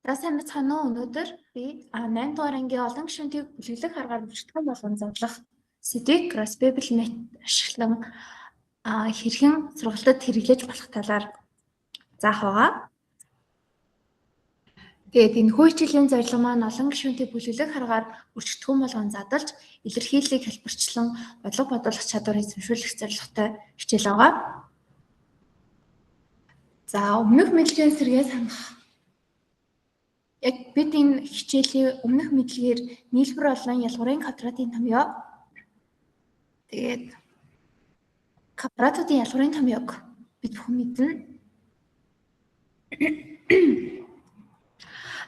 За сайн байцгаана уу? Өнөөдөр би 8 дугаар ангийн олон гишүүнтийг бүлэглэх аргаар бүртгэн болгон задлах сэдвийг Crossbable Method ашиглан хэрхэн сургалтад хэрэглэж болох талаар заах байгаа. Тэгээд энэ хичээлийн зорилго маань олон гишүүнтийг бүлэглэх аргаар өрчигдөхүүн болгон задалж илэрхийллийг хэлбэрчлэн бодлого бодуулах чадварыг эзэмшүүлэх зорилготой хичээл байгаа. За өмнөх мэдлэгийн сэргээ санах. Яг бид энэ хичээлийн өмнөх мэдлэгээр нийлбэр болон ялгуурын квадратын томьёо, тэгээд квадратуудын ялгуурын томьёог бид бүхэн мэднэ.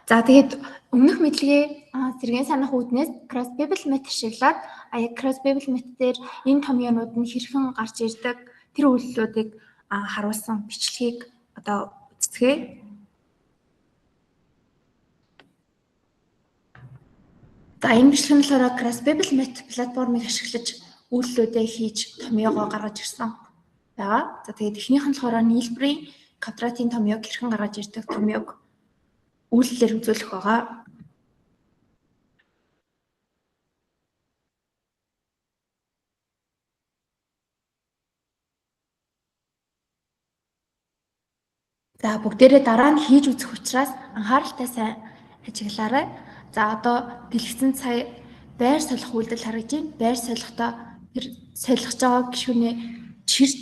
За тэгээд өмнөх мэдлэгээ сэргээн санах үүднээс Crossbable Method ашиглаад яг Crossbable Method дээр энэ томьёонууд нь хэрхэн гарч ирдэг тэр үйлдэлүүдийг харуулсан бичлэгийг одоо үздэгэ. За энэ бичлэг нь болохоор Crossbable Method платформыг ашиглаж үйлдэлүүдээ хийж томьёогоо гаргаж ирсэн байгаа. За тэгээд эхнийх нь болохоор нийлбэрийн квадратын томьёог хэрхэн гаргаж ирдэг томьёог үйлдэлээр үзүүлэх байгаа. За бүгдээрээ дараа нь хийж үзэх учраас анхааралтай сайн ажиглаарай. За одоо дэлгэцэн сая байр солих үйлдэл харагдаж байна. Байр солихдоо тэр солих байгаа гишүүнээ чирч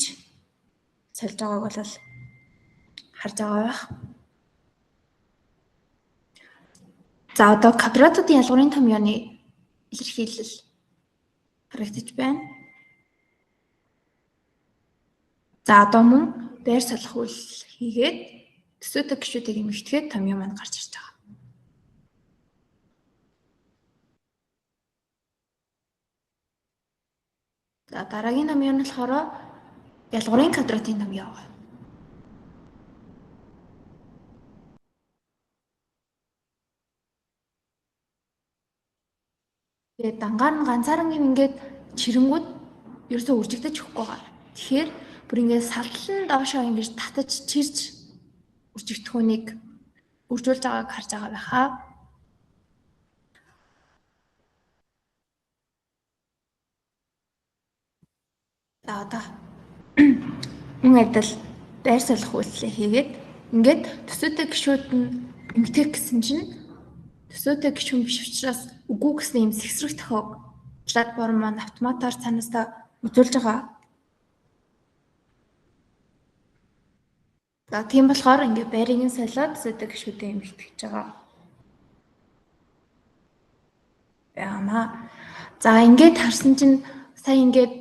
сольж байгааг бол харж байгаа байх. За одоо квадратуудын ялгуурын томьёоны илэрхийлэл харагдаж байна. За одоо мөн байр солих үйлдэл хийгээд төсөөтэй гишүүдийг эмэгтэхэд томьёо маань гарч ирж байгаа. За дараагийн томьёо нь болохоор ялгуурын квадратын томьёо байгаа. Тэгээд дангаар нь ганцааран юм ингээд чирэнгүүд ерөөсөө үржигдэж өгөхгүй байгаа. Тэгэхээр бүр ингээд саллан доошоо ингэж татаж чирч үржигдэхүүнийг үржүүлж байгааг харж байгаа байхаа. За одоо мөн адил байр солих үйлдэлээ хийгээд ингээд төсөөтэй гишүүд нь эмгтэх гэсэн чинь төсөөтэй гишүүн биш учраас үгүй гэсэн юм сэгсрэх тохиог платформ маань автоматар цаанаасаа үзүүлж байгаа. За тийм болохоор ингээд байрыг нь солиод төсөөтэй гишүүдээ эмгтгэж байгаа. Яамаа. За ингээд харсан чинь сая ингээд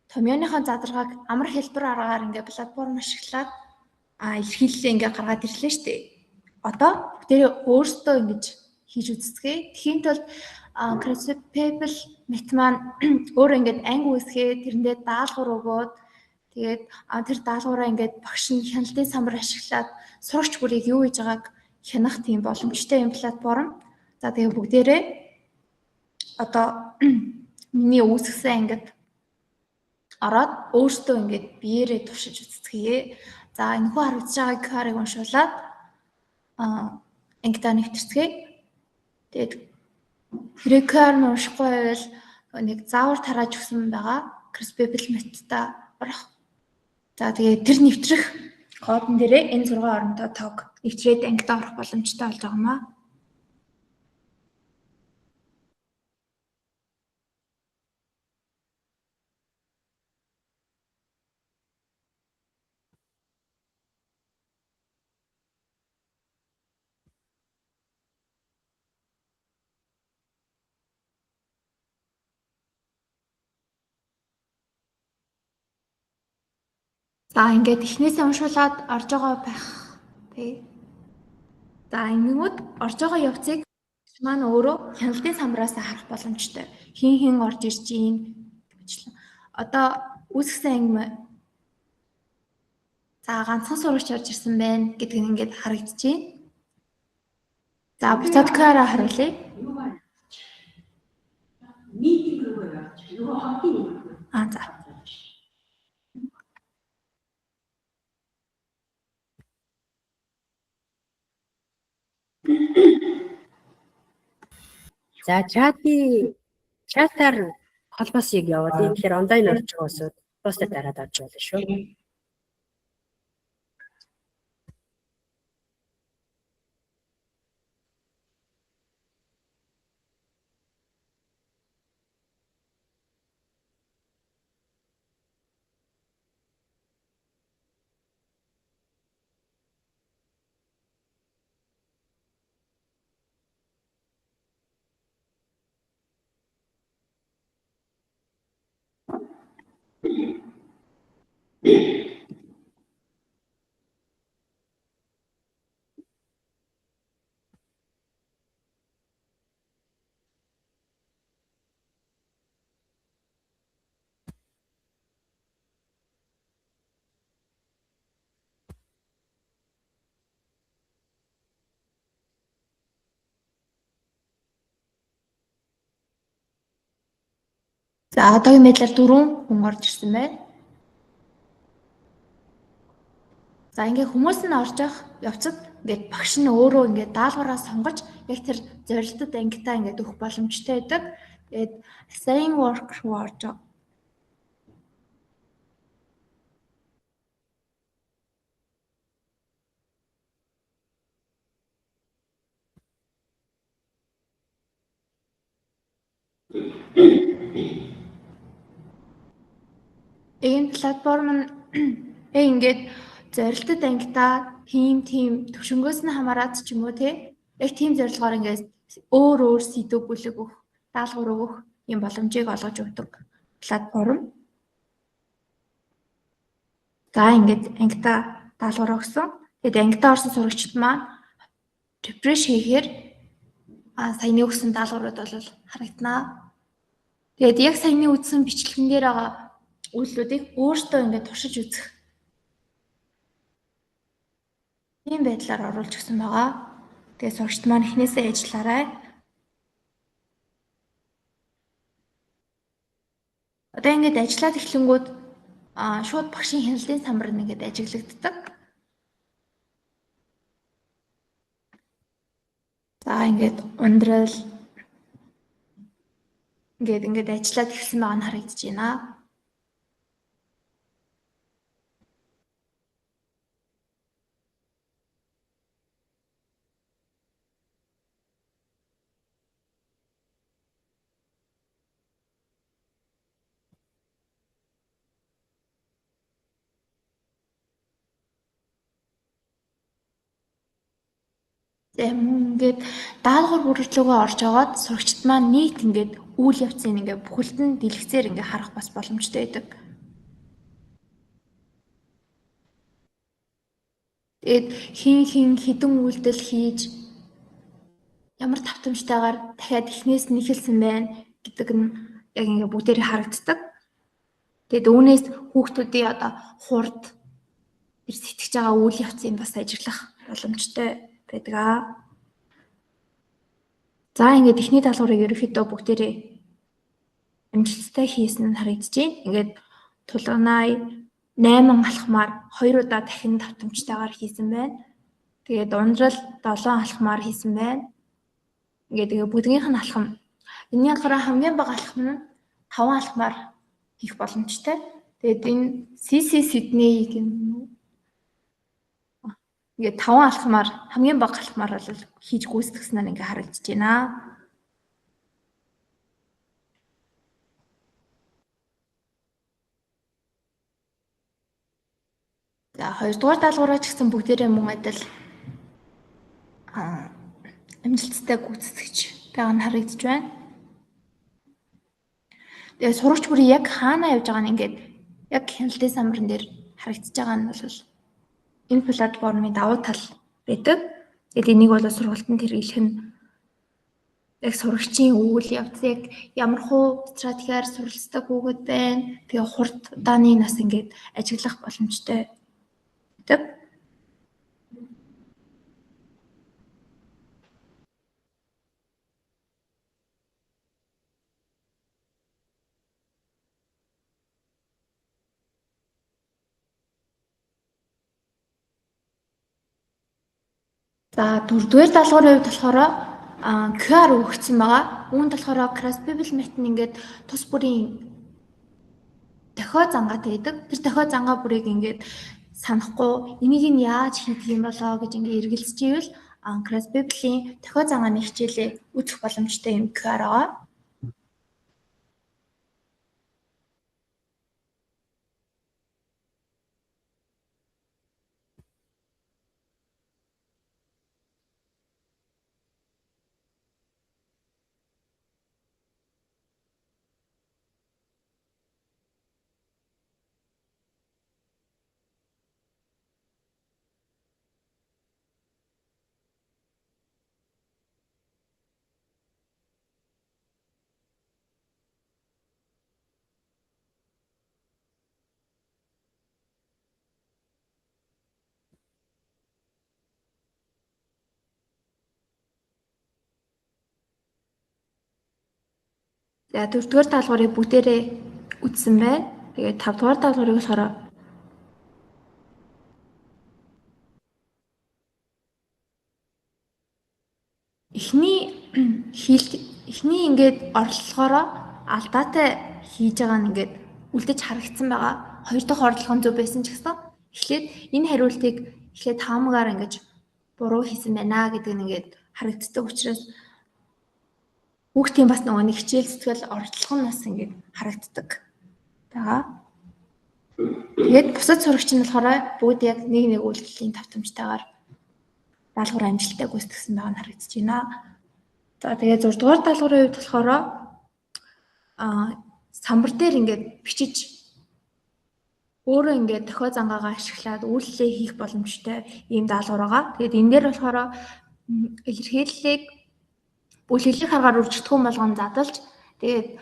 томьёоныхоо задаргааг амар хэлбэр аргаар ингээд платформ ашиглаад илэрхийллээ ингээд гаргаад ирлээ шүү дээ. Одоо бүгдээрээ өөрсдөө ингэж хийж үздэгэ. Тэхийн тулд Crossbable Method маань өөрөө ингээд анги үүсгээд тэрэндээ даалгавар өгөөд тэгээд тэр даалгавраа ингээд багш нь хяналтын самбар ашиглаад сурагч бүрийг юу хийж байгааг хянах тийм боломжтой юм платформ. За тэгээд бүгдээрээ одоо миний үүсгэсэн ангид ороод өөртөө ингээд биеэрээ туршиж үздэгэ. За энэхүү харагдаж байгаа QR-ыг уншуулад ангидаа нэвтэрцгээе. Тэгээд хэрэг QR нь уншихгүй байвал нэг заавар тарааж өгсөн байгаа. Crossbable Method-та орох. За тэгээд тэр нэвтрэх кодон дээрээ энэ 6 оронтой тог нэвтрээд ангидаа орох боломжтой болж байгаа юм аа. За ингээд эхнээсээ уншуулад орж байгаа байх тий. За ингэнгүүт орж байгаа явцыг маань өөрөө хяналтын самбараас харах боломжтой. Хин хин орж ирж гин гэвчлэн. Одоо үүсгэсэн анги за ганцхан сурагч орж ирсэн байна гэдг нь ингээд харагдаж байна. За буцаад QR-аа харуулъя. Митинг рүү явж. Нөгөө хотын За. За чатаар холбоосыг явуулъя. Тэгэхээр онлайн орж байгаа хүмүүсүүд постэр дараад орж болно шүү. За одоогийн байдлаар 4 хүн орж ирсэн байна. За ингээ хүмүүс нь орж явах явцад ингээд багш нь өөрөө ингээд даалгавраа сонгож яг тэр зорилтод ангитаа ингээд өгөх боломжтой байдаг. Тэгээд assign work руу орж байгаа. Энэ платформ нь ингээд зорилтод ангитаа тийм төвшөнгөөс нь хамаарат ч юм уу те яг тийм зорилгоор ингээд өөр өөр сэдв бүлэг өгөх, даалгавар өгөх юм боломжийг олгож өгдөг платформ. За ингээд ангитаа даалгавар өгсөн. Тэгээд ангитаа орсон сурагчид маань refresh хийхээр саяны өгсөн даалгаврууд бол харагданаа. Тэгээд яг саяны үзсэн бичлэгэн дээр байгаа үйлдэлүүдийг өөртөө ингээд туршиж үзэх ийм байдлаар оруулж өгсөн байгаа. Тэгээд сурагчид маань эхнээсээ ажиллаарай. Одоо ингээд ажиллаад эхлэнгүүд шууд багшийн хяналтын самбар нь ингээд ажиглагддаг. За ингээд ундрал ингээд ажиллаад эхэлсэн байгаа нь харагдаж байна. Ингээд даалгавар бүрэлдэхүүнээ орж аваад сурагчид маань нийт ингээд үйл явцыг ингээд бүхэлд нь дэлгэцээр ингээд харах бас боломжтой байдаг. Тэгээд хин хэдэн үйлдэл хийж ямар тавтамжтайгаар дахиад эхнээс нь эхэлсэн байна гэдэг нь яг ингээд бүгдээрээ харагддаг. Тэгээд үүнээс хүүхдүүдийн одоо хурд тэр сэтгэж байгаа үйл явцыг бас ажиглах боломжтой байдаг аа. За ингээд эхний даалгаврыг ерөнхийдөө бүгдээрээ амжилттай хийсэн нь харагдаж байна. Ингээд тулганай 8 алхмаар 2 удаа дахин тавтамжтайгаар хийсэн байна. Тэгээд ундрал 7 алхмаар хийсэн байна. Ингээд тэгээ бүгднийх нь алхам. Энэний болохоор хамгийн бага алхам нь 5 алхмаар хийх боломжтой. Тэгээд энэ CC Sydney гэх юм ингээд 5 алхмаар хамгийн бага алхмаар бол хийж гүйцэтгсэн нь ингээд харагдаж байна. За хоёрдугаар даалгавраа ч гэсэн бүгдээрээ мөн адил амжилттай гүйцэтгэж байгаа нь харагдаж байна. Тэгээ сурагч бүр яг хаана явж байгаа нь ингээд яг хяналтын самбарн дээр харагдаж байгаа нь бол энэ платформын давуу тал байдаг. Тэгээд энийг бол сургалтанд хэрэглэх нь яг сурагчийн үйл явц яг ямар хуу стратегиар суралцдаг хүүхэд байна. Тэгээ хурд удааны нас ингээд ажиглах боломжтой байдаг. За дөрөвдүгээр даалгаврын хувьд болохоор QR өгсөн байгаа. Үүнд болохоор Craftspeople Mat нь ингээд тус бүрийн дохио зангаатай байдаг. Тэр дохио зангаа бүрийг ингээд санахгүй энийг нь яаж хийдэг юм болоо гэж ингээд эргэлзэж ивэл Craftspeople-ийн дохио зангааны хичээлээ үзэх боломжтой юм QR байгаа. За дөрөвдүгээр даалгаврыг бүгдээрээ үзсэн байна. Тэгээд тавдугаар даалгаврыг болохоор эхний ингээд орлогоороо алдаатай хийж байгаа нь ингээд үлдэж харагдсан байгаа. Хоёр дахь орлого нь зөв байсан ч гэсэн эхлээд энэ хариултыг эхлээд таамгаар ингэж буруу хийсэн байна гэдэг нь ингээд харагддаг учраас хүүхдийн бас нөгөө нэг хичээл зүтгэл орлого нь бас ингээд харагддаг байгаа. Тэгээд бусад сурагч нь болохоор бүгд яг нэг нэг үйлдэлийн давтамжтайгаар даалгавар амжилттай гүйцэтгсэн байгаа нь харагдаж байна. За тэгээд 6 дугаар даалгаврын хувьд болохоор самбар дээр ингээд бичиж өөрөө ингээд дохио зангаагаа ашиглаад үйлдэлээ хийх боломжтой ийм даалгавар байгаа. Тэгээд энэ дээр болохоор илэрхийллийг бүлэглэх аргаар үржигдэхүүн болгон задалж тэгээд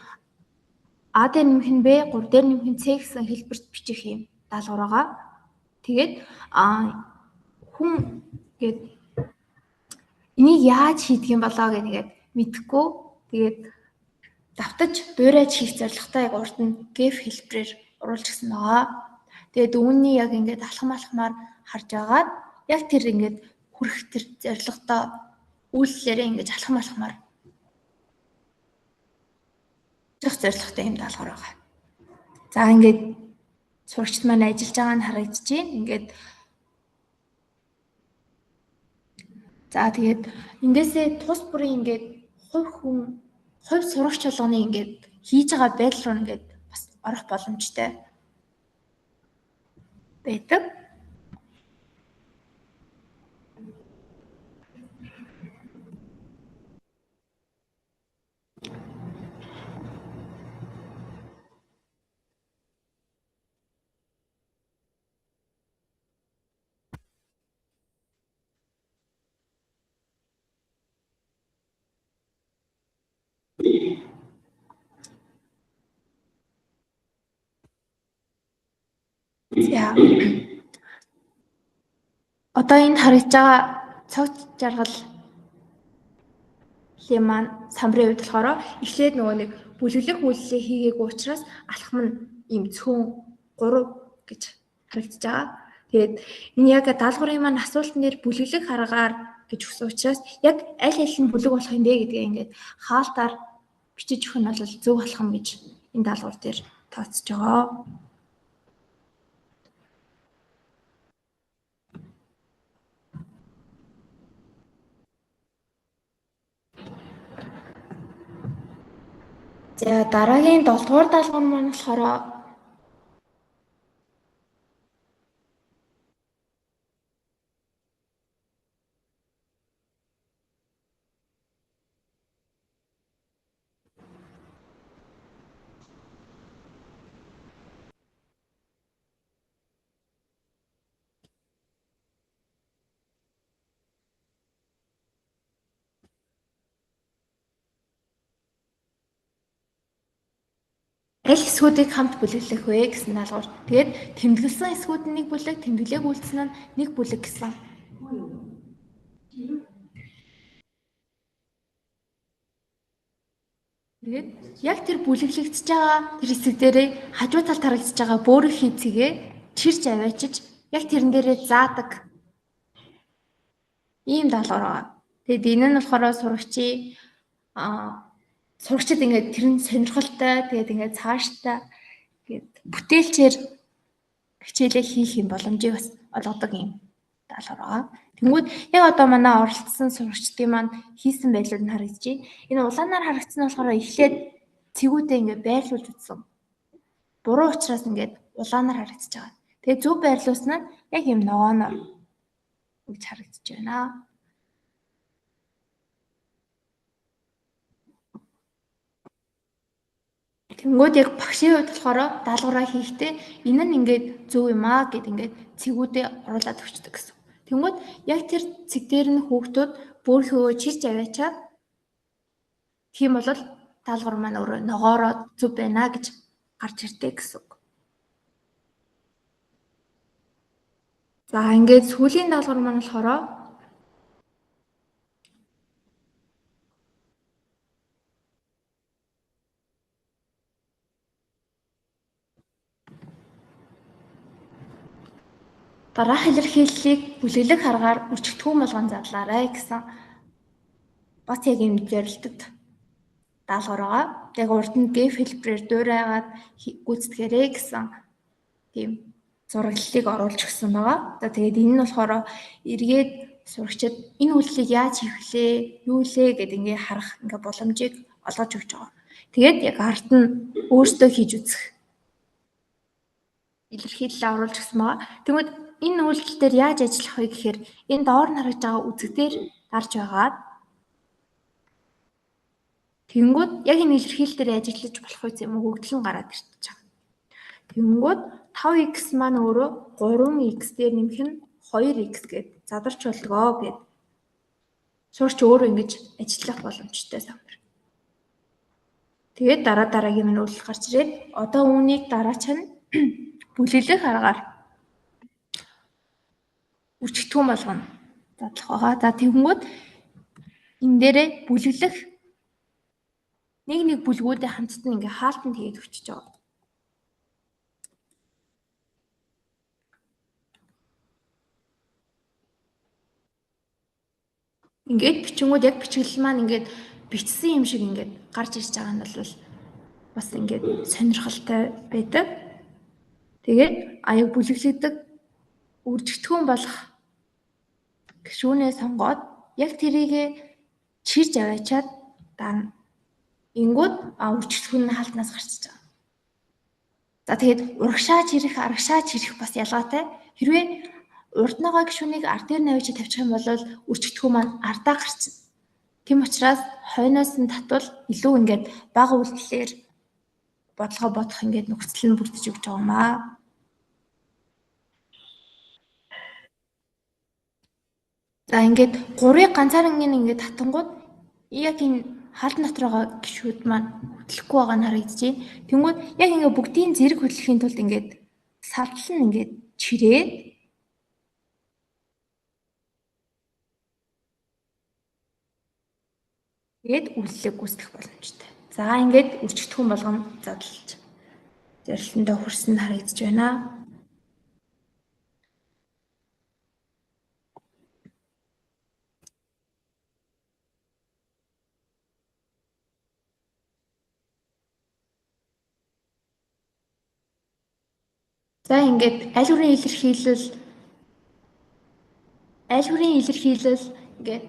А дээр нэмэх нь Б, 3 дээр нэмэх нь С гэсэн хэлбэрт бичих юм даалгавар байгаа. Тэгээд хүн гээд энийг яаж хийдэг юм болоо гэх нэгээд мэдэхгүй. Тэгээд давтаж дуурайж хийх зорилготой яг урд нь GIF хэлбэрээр оруулчихсан байгаа. Тэгээд үүний яг ингээд алхам алхмаар харж агаад яг тэр ингээд хүрэх тэр зорилготой үйлдэлээрээ ингэж алхам алхмаар зорилготой юм даалгавар байгаа. За ингээд сурагчид маань ажиллаж байгаа нь харагдаж байна. Ингээд за тэгээд эндээсээ тус бүрийн ингээд хувь хүн хувь сурагч болгоны ингээд хийж байгаа байдал руу ингээд бас орох боломжтой байдаг. За. Одоо энд харагдж байгаа цог жаргал маань самбарын хувьд болохоор эхлээд нөгөө нэг бүлэглэх үйлдэлээ хийгээгүй учраас алхам нь ийм цөөн 3 гэж харагдаж байгаа. Тэгээд энэ яг даалгаврын маань асуултан дээр бүлэглэх аргаар гэж өгсөн учраас яг аль аль нь бүлэг болох юм бэ гэдгээ ингээд хаалтаар бичиж өгөх нь бол зөв алхам гэж энэ даалгавар дээр тооцож байгаа. За дараагийн 7 дугаар даалгавар маань болохоор аль хэсгүүдийг хамт бүлэглэх вэ гэсэн даалгавар. Тэгээд тэмдэглэсэн хэсгүүд нь нэг бүлэг, тэмдэглээг үлдсэн нь нэг бүлэг гэсэн. Тэгээд яг тэр бүлэглэгдэж байгаа тэр хэсэг дээрээ хажуу талд харагдаж байгаа бөөрийнхий цэгээ чирч аваачиж яг тэрэн дээрээ заадаг ийм даалгавар байгаа. Тэгээд энэ нь болохоор сурагчийн сурагчид ингээд тэр нь сонирхолтой, тэгээд ингээд цаашдаа ингээд бүтээлчээр хичээлээ хийх юм боломжийг бас олгодог юм даалгавар байгаа. Тэнгүүд яг одоо манай оролцсон сурагчдын маань хийсэн байдлууд нь харагдаж байна. Энэ улаанаар харагдсан нь болохоор эхлээд цэгүүдээ ингээд байрлуулж үзсэн. Буруу учраас ингээд улаанаар харагдаж байгаа. Тэгээ зөв байрлуулсан нь яг юм ногооноор ингэж харагдаж байна. Тэнгүүд яг багшийн хувьд болохоор даалгавраа хийхдээ энэ нь ингээд зөв юм аа гэд ингээд цэгүүдээ оруулаад өгчдөг гэсэн. Тэнгүүд яг тэр цэг дээр нь хүүхдүүд бөөрхөө чирч аваачаад тийм бол даалгавар маань өөрөө ногоороо зөв байна гэж гарч ирдэг гэсэн үг. За ингээд сүүлийн даалгавар маань болохоор дараах илэрхийллийг бүлэглэх аргаар өчигдхүүн болгон задлаарай гэсэн бас яг юм зорилтод даалгавар байгаа. Яг урд нь GIF хэлбэрээр дуурайгаад гүйцэтгээрэй гэсэн тийм зураглалыг оруулж өгсөн байгаа. За тэгээд энэ нь болохоор эргээд сурагчид энэ үйлдэлийг яаж хийх лээ, юу лээ гэд ингээ харах ингээ боломжийг олгож өгч байгаа. Тэгээд яг ард нь өөртөө хийж үзэх илэрхийлэл оруулж өгсөн байгаа. Тэгмэд энэ үйлдэл дээр яаж ажиллах вэ гэхээр энэ доор нь харагдж байгаа үзэг дээр дарж байгаад тэгэнгүүт яг энэ илэрхийлэл дээр ажиллаж болох үс юм өгөгдөл нь гараад ирчих байгаа. Тэгэнгүүт 5x маань өөрөө 3x дээр нэмэх нь 2x гэд задарч болдгоо гэд сурч өөрөө ингэж ажиллах боломжтой самбар. Тэгээд дараа дараагийн минь үйлдэл гарч ирээд одоо үүнийг дараач нь бүлэглэх аргаар өчигдхүүн болгоно задлах байгаа. За тэгэнгүүт энэ дээрээ бүлэглэх нэг нэг бүлгүүдээ хамтд нь ингээ хаалтан тэгээд өчөж байгаа. Ингээд бичингүүд яг бичиглэл маань ингээд бичсэн юм шиг ингээд гарч ирж байгаа нь бол бас ингээд сонирхолтой байдаг. Тэгээд аяг бүлэглэдэг үржигдэхүүн болох гишүүнээ сонгоод яг тэрийгэ чирж аваачаад дарна. Ингүүд үржигдэхүүн нь хаалтнаас гарчиж байгаа. За тэгээд урагшаа чирэх, арагшаа чирэх бас ялгаатай. Хэрвээ урд байгаа гишүүнийг ар дээр навьж тавьчих юм бол үржигдэхүүн маань ардаа гарчна. Тийм учраас хойноос нь татвал илүү ингээд бага үйлдэлээр бодлогоо бодох ингээд нөхцөл нь бүрдэж өгч байгаа юм аа. За ингээд гурыг ганцаарнгийн ингээд татангууд яг энэ хаалт дотор байгаа гишүүд маань хөдлөхгүй байгаа нь харагдаж байна. Тэнгүүд яг ингээд бүгдийн зэрэг хөдлөхийн тулд ингээд савдал нь ингээд чирээд тэгээд үйлдэлийг гүйцэтгэх боломжтой. За ингээд үржигдэхүүн болгон задлж зорилтондоо хүрсэн нь харагдаж байна. За ингээд аль бүрийн илэрхийлэл ингээд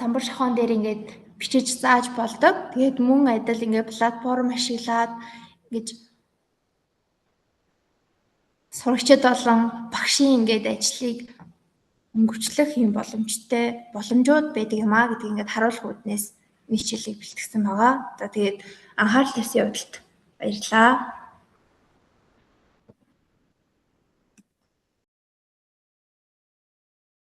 самбар шохон дээр ингээд бичиж зааж болдог. Тэгээд мөн адил ингээд платформ ашиглаад ингэж сурагчид болон багшийн ингээд ажлыг өнгөвчлөх юм боломжтой боломжууд байдаг юм аа гэдгийг ингээд харуулах үүднээс нэг хичээлийг бэлтгэсэн байгаа. За тэгээд анхаарал тавьсан явдалд баярлалаа.